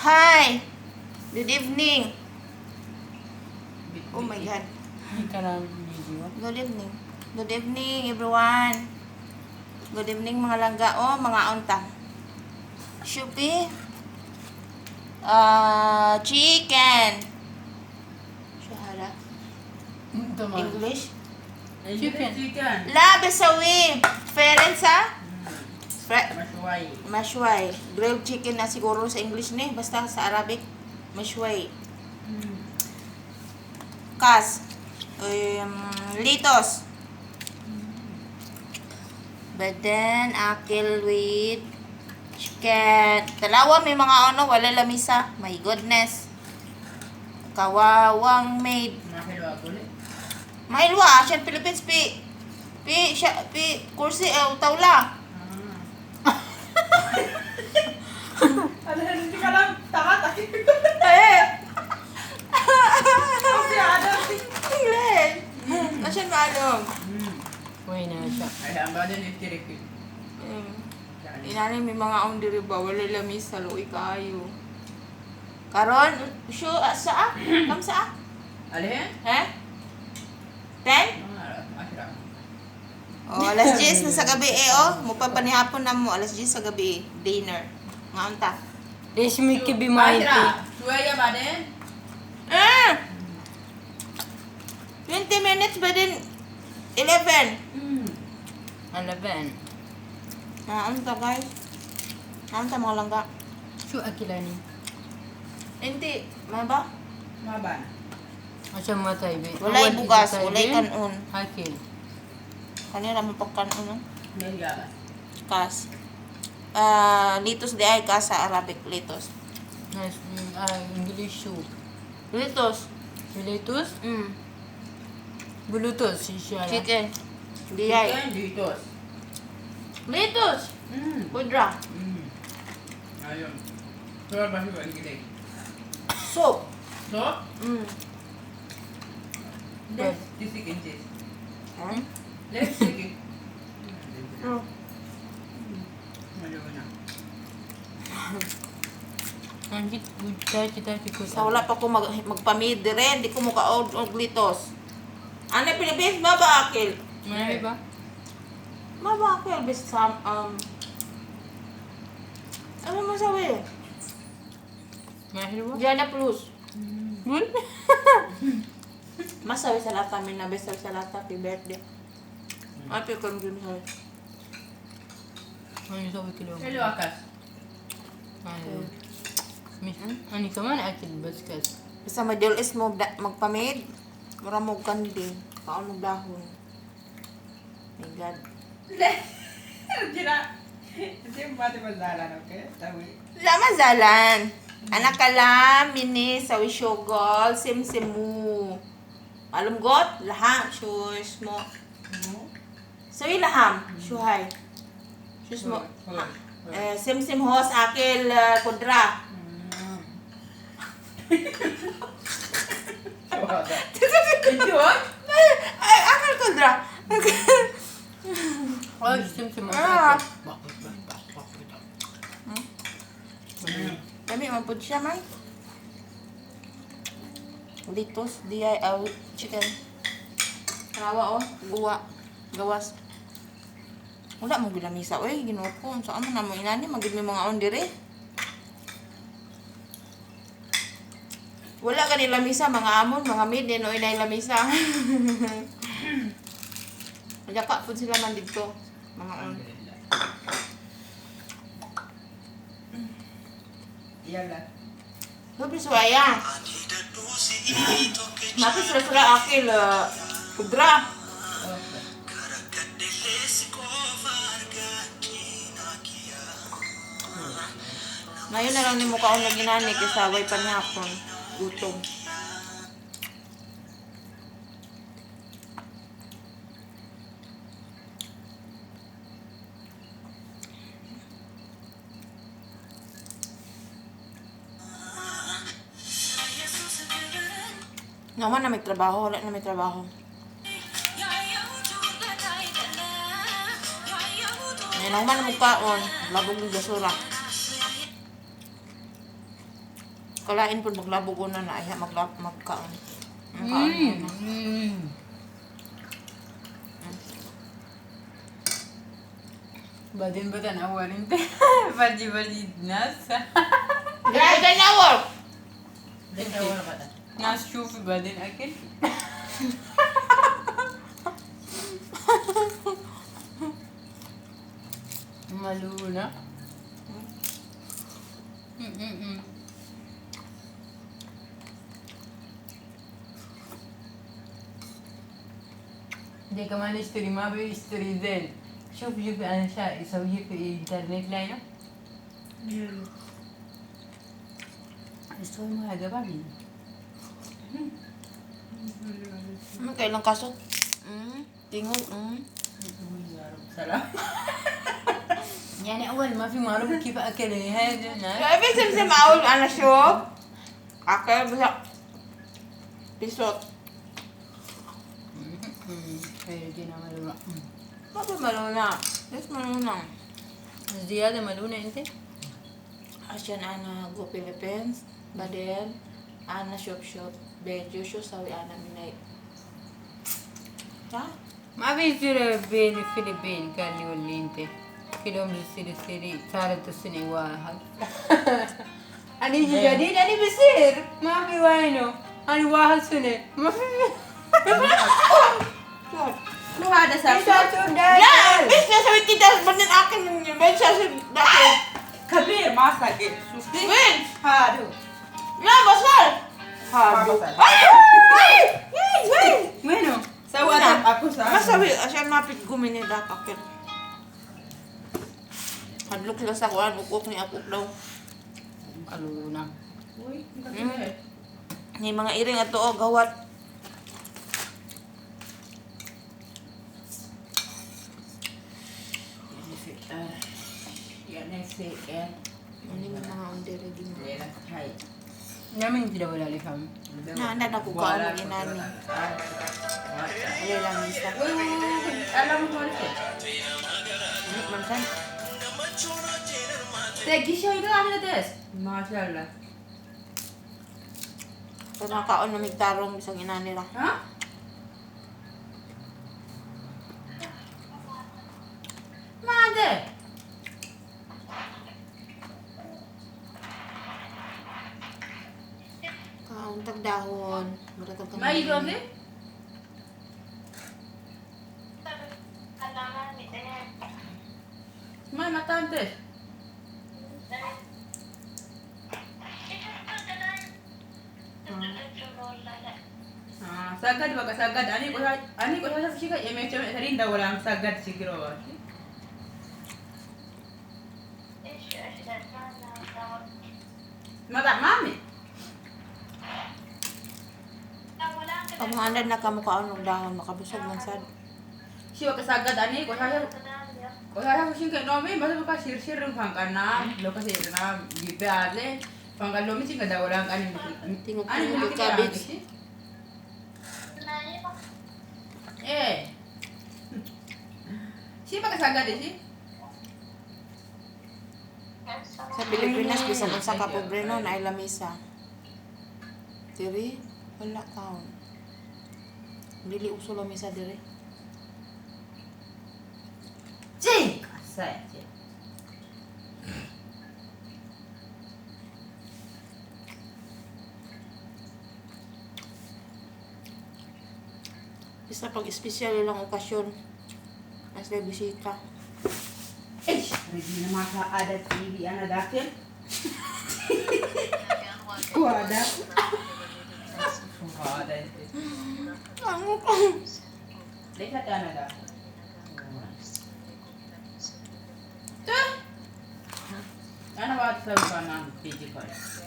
Hi. Good evening. Oh my God. Hindi ka na video. Good evening. Good evening, everyone. Good evening, mga langga. Oh, mga unta. Shupi. Chicken. Shahara. English. Chicken. Chicken. La besawi. Ferenza? Mashway. Mashway. Grilled chicken na siguro sa English ni. Basta sa Arabic. Mashway. Kas. Litos. But then, akil with chicken. Dalawa may mga ano, wala lamisa. My goodness. Kawawang maid. Mahilwa ulit. Mahilwa, Asian Philippines, pi, pi, siya, pi, kursi, eh, tawla. Ano, hindi ka lang takat. Eh! Kasi ano. English! Asian maalom. Uy na siya. Ay, ang ba din itirik. Inani may mga on diri ba wala lamisa luoy kaayo. Karon, sure, sa ah? Kam sa ah? Alin? Eh? 10? Ashra. Oh, alas 10 na sa gabi eh, oh. Mupapanihapon na mo, alas 10 sa gabi eh. Dinner. Nga unta. ليش ميكي بمايتي؟ Ashra. Suwaya ba din? Eh! 20 minutes ba din? 11. 11. Nga unta, guys. Nga unta, mga langga. شو اكلاني؟ Hindi, ma ba? Maba. عشان ما طيبة. Walay bugas, walay kanon. اكل. Kanira mo pagkanon, oh. Mahilwa ba? Kas. Ah, litos di ay kas sa Arabic, litos. انجلش شو؟ Litos. بلوتوث؟ بلوتوث الشارع. Chicken. Di ay. Chicken, ditos. Litos. Kudra. Ayun. Suwaya ba siya English? Soup. So? Let's tisik inches. Hmm? Let's take it. Mm. Ayun na. عندي تاكي تاكي كل. Sa wala pa ko magpamid rin, di ko mukaod og litos. Ano Philippines ma ba akil? ما ba? Ma ba akil bisam ano mo sabi? ما حلوة؟ Diana Plus. قول. Masawi sa lata min na besal sa lata pi birthday. Ay pi kon gym sawi. انا اسوي كل يوم. Hello, Akas. مش انا كمان اكل بس كاس. Basta Middle East mo magpamid. Mura mo kandi. Kaon mo dahon. My God. Gina. Hindi mo ba mazalan, okay? Tawi. Lama zalan. Anak kalam, mini, sawi syogol, simsimu. Alam got? Laham, shush mo. Sawi laham, shuhay. Shush mo. Eh, simsim hos, akil, kudra. Ito, oh? Ay, akil kudra. اي سمسم. Ah. Dami, man po siya man. Litos, di ay, chicken. Karawa, oh. Guwa. Gawas. Wala mo gilamisa, oy. Ginoo ko. Saan mo na mo inani? Magid may mga on dire. Wala ka ni lamisa, mga amon, mga mid, no inay lamisa. Yaka po sila man dito. Mga on. Yalla. Sabi suwaya. Mati sura-sura akil, kudra. Ngayon na lang ni mukha akong naginani kasi way panihapon. Gutom. Naman na may trabaho, wala na may trabaho. Ngayon naman na mukhaon, labog ng basura. Kalain po maglabog una na ay maglab magkaon. Ang kaon na. بعدين بتنور انت فرجي فرجي ناس. Grabe tanawar. ناس شوفي بعدين اكل. ملونة. دي كمان اشتري، ما بيشتري زين. شوف شوف، انا شا اسويه في انترنت لاينه اسوي ما هذا بعدين. Ano kailang kaso? Tingog. Sarap. يعني اول ما في معروف كيف اكل هذا الناس. Grabe simsim aul ana shop. Akay bisa pisot. جينا ملونة. Bakit maluna? Yes, maluna. زيادة ملونة انت. عشان انا go Philippines بعدين انا شوف شوف فيديو شو سوي انا من صح؟ ما بيصير بين الفلبين قال لي واللي انت كل يوم يصير يصير صارت السنة واحد. انا يجي جديد انا بصير ما في وينه انا واحد سنة ما في. شو هذا سافر؟ لا بس اسوي كده بعدين اكل بس اسوي داخل. كبير ما صغير، شفتي؟ وين؟ هذا. لا بصل. ما بصل. وينه؟ سوى اكو. ما سوي عشان ما بتقوم من ذاك اكل. Hadlok sila sa kuan, ukok ni akok daw. ملونة. Uy, كبير. Ni mga iring ato og gawat. يعني سيئة. Ano yung mga undere di mo. هاي. نعم انت ولا لي فهم. Na, na na ko kaon ng inani. Alay lang isa. أنا متولد. Man san. ما شاء الله. Sa mga kaon na migtarong bisang inani ra. ها؟ ما عندي. Kaon tag dahon. Maratag ka. ما يجوز. ما ما تعملش. سجد بقى سجد أنا قلت أنا قلت هذا في شيء يمشي ترين دولة سجد شكله. ما مامي. Pag mga andad na ka mo kaon og dahon makabusog man sad. شو بقى سجد أنا قلت هذا قلت هذا في شيء نومي بس بقى شير شير فانكنا لو كسيرنا بيبي فانكنا لو مشي كده ولا أنا Tingog أنا tingog cabbage. Eh. Siapa kasagad eh, si? Sa Pilipinas bisan unsa ka pobre no naay lamisa. Diri wala kaon. Dili uso lamisa diri. 这个赛季。 Bisa pag espesyal lang okasyon. As may bisita. ايش؟ رجينا ما عادت ايدي انا داخل. وهذا وهذا ليش انا داخل؟ انا بعد سوف انا بيجي كويس.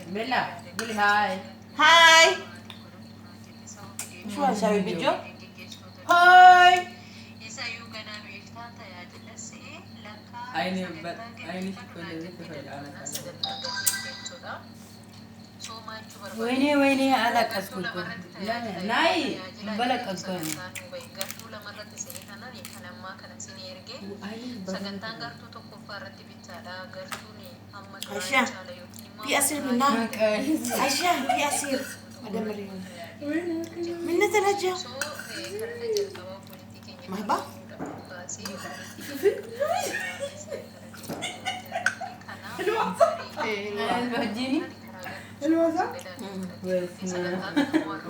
بلا قولي هاي. Hi! شو هسوي فيديو؟ هاي. عيني عيني كل ذي. ወይኔ ወይኔ አለቀስኩ እኮ። ናይ በለቀስኩ እኔ። Aisyah, في عصير منا. Aisyah, في عصير. Madam Marion. من ثلاجة. ما البهجيني.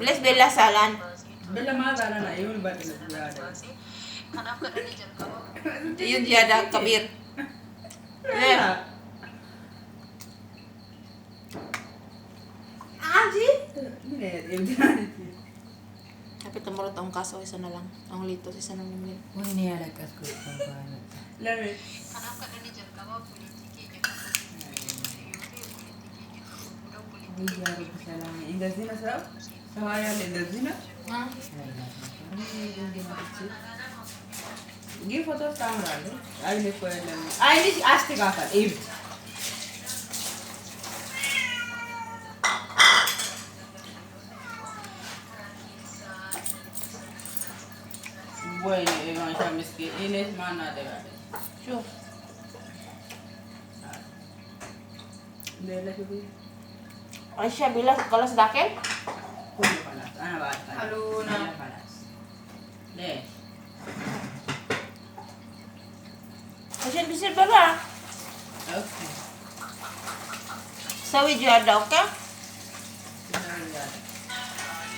ليش بلا سالان؟ بلا ما زعلان عيون بدل. Yun زيادة كبير. ليه؟ عادي. Kapit tumurot ang kaso, isa na lang. Ang litos, isa na lang. ወይኔ አለቀስኩ እኮ። ለምን? እንደዚህ ነው ስራው። ሰው ያለ እንደዚህ ነው። ግን ፎቶ ታምራለች። አይኔ እኮ የለም። አይንሽ አስተካከል እብድ። ወይኔ ማሻ ምስኪን እኔስ ማን አደረገ? شوف. ሌላ شوفي. Aisyah bila خلاص داخل؟ كله خلاص انا بعد خلاص. خلونا. أنا خلاص ليش؟ عشان بيصير برا. okay. سوي زيادة، okay؟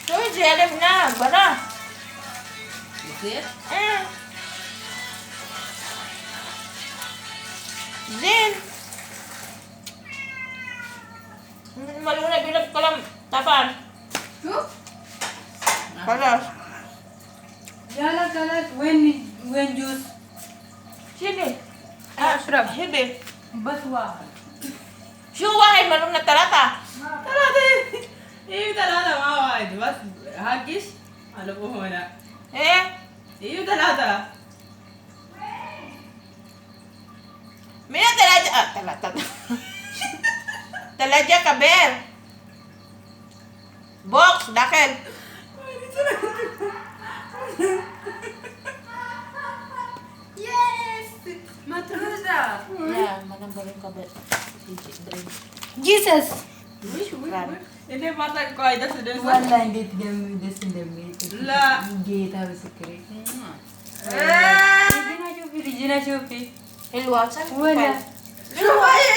سوي زيادة منا برا. بصير؟ إيه. زين. Maluna bilang kalam tapan. شوف. خلاص. يلا خلاص، وين وين جوس؟ شيلي. أشرب. هبي. بس واحد. شو واحد؟ مالونا ثلاثة. ثلاثة، ايوه ثلاثة، ما واحد بس هاكش على هنا. ايه. ايوه ثلاثة. من ثلاجة آه ثلاثة ثلاجة كبير box داخل. Yes, متروسة. لا ما نبغى كبير. Jesus. شكرا. እኔ ማታ ቆይ ደስ ደስ والله እንዴት ደስ እንደሚል። لا. ጌታ ምስክሬ። ልጅና شوفي ልጅና شوفي. حلوة سوي ولا profile.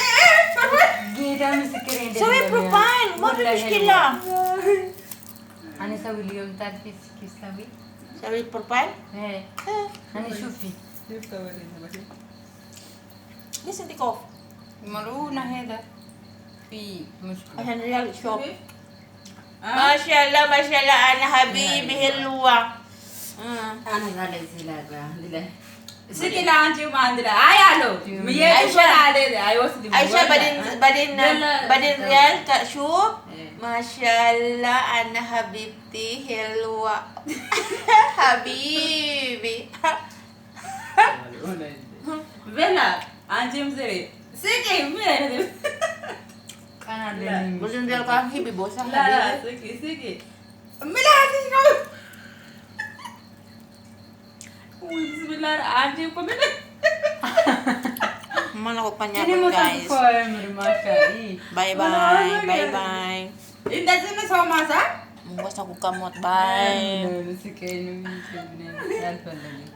ጌታ ምስክሬ እንዴት سوي እንደሚያምር። profile ما في والله. مشكلة. حلوة. انا اسوي اليوم، تعرفي كيف اسوي؟ سوي profile. ايه. إيه. انا شوفي. ليش انت كوف؟ ملعونة، هذا في مشكلة. عشان ريال شوب. ما شاء الله ما شاء الله، انا حبيبي حلوة. انا ስኪ ለአንቺ አንድ ላይ አይ አለው አይወስድም። Aisyah بعدين بعدين بعدين ريال شو؟ إيه. ما شاء الله، انا حبيبتي حلوة حبيبي. ቤላ አንቺም ስሪ ስቂ ምን አይነት ቀን አለኝ። بعدين ريال كان حبيبي بوسه. ላ حبيبي. ስቂ ስቂ ምላስሽ ነው። ብስሚላ አንቺ እኮ ምን Man ako እኔ panyabot, ሞታ guys. እኮ አያምርም። ማሻ Bye bye. Bye bye. እንደዚህ ነው ሰው ማሳ Mungwas ako kamot. Bye. ምስክሬ ነው። አልፈለግም።